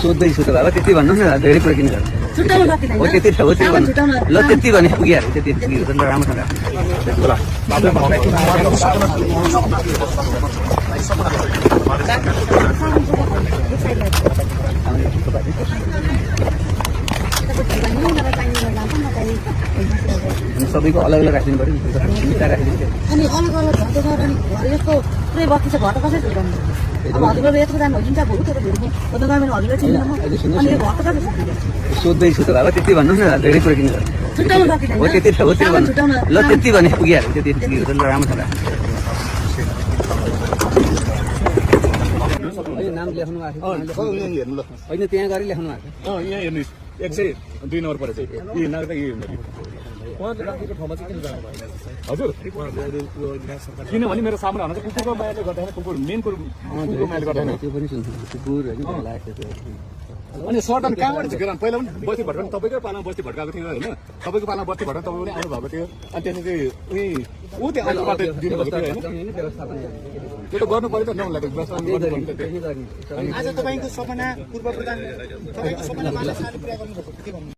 सोध्दैछु त बाबा त्यति भन्नुहोस् न धेरै कुरा किन हो त्यति हो त्यति भन्नु ल त्यति भने पुगिहाल्यो त्यति पुग्यो ल राम्रोसँग सबैको अलग अलग राखिदिनु पऱ्यो मिठा राखिदिनु अनि अलग अलग यस्तो पुरै बत्ती छ घर त कसरी छुट्याउनु अब हजुरको यत्रो जानु हुन्छ भोलि तर हजुरलाई चिन्दैन अनि घर त कसरी सोध्दैछु त बाबा त्यति भन्नुहोस् न धेरै कुरा किन छुट्याउनु सकिँदैन हो त्यति हो त्यति भन्नु ल त्यति भने पुगिहाल्यो त्यति पुग्यो ल राम्रोसँग नाम लेख्नु भएको होइन त्यहाँ गरी लेख्नु भएको यहाँ हेर्नुहोस् 102 नम्बर परेछ यी नागरिक यही उहाँले राखेको ठाउँमा चाहिँ किन जानु भएन हजुर किनभने मेरो सामने हुन चाहिँ कुकुरको मायाले गर्दाखेरि कुकुर मेन कुकुरको मायाले गर्दैन त्यो पनि सुन्छु कुकुर होइन लागेको अनि सर्टन कहाँबाट झिकेर पहिला पनि बस्ती भट्काउनु तपाईँकै पालामा बस्ती भट्काएको थियो होइन तपाईँको पालामा बस्ती भट्काउनु तपाईँ पनि आउनुभएको थियो अनि त्यहाँदेखि ऊ त्यहाँ आउनु बाटो दिनुभएको थियो होइन त्यो त गर्नु पऱ्यो त नहुँलाई त व्यवस्था गर्नु आज तपाईँको सपना पूर्व प्रधान तपाईँको सपना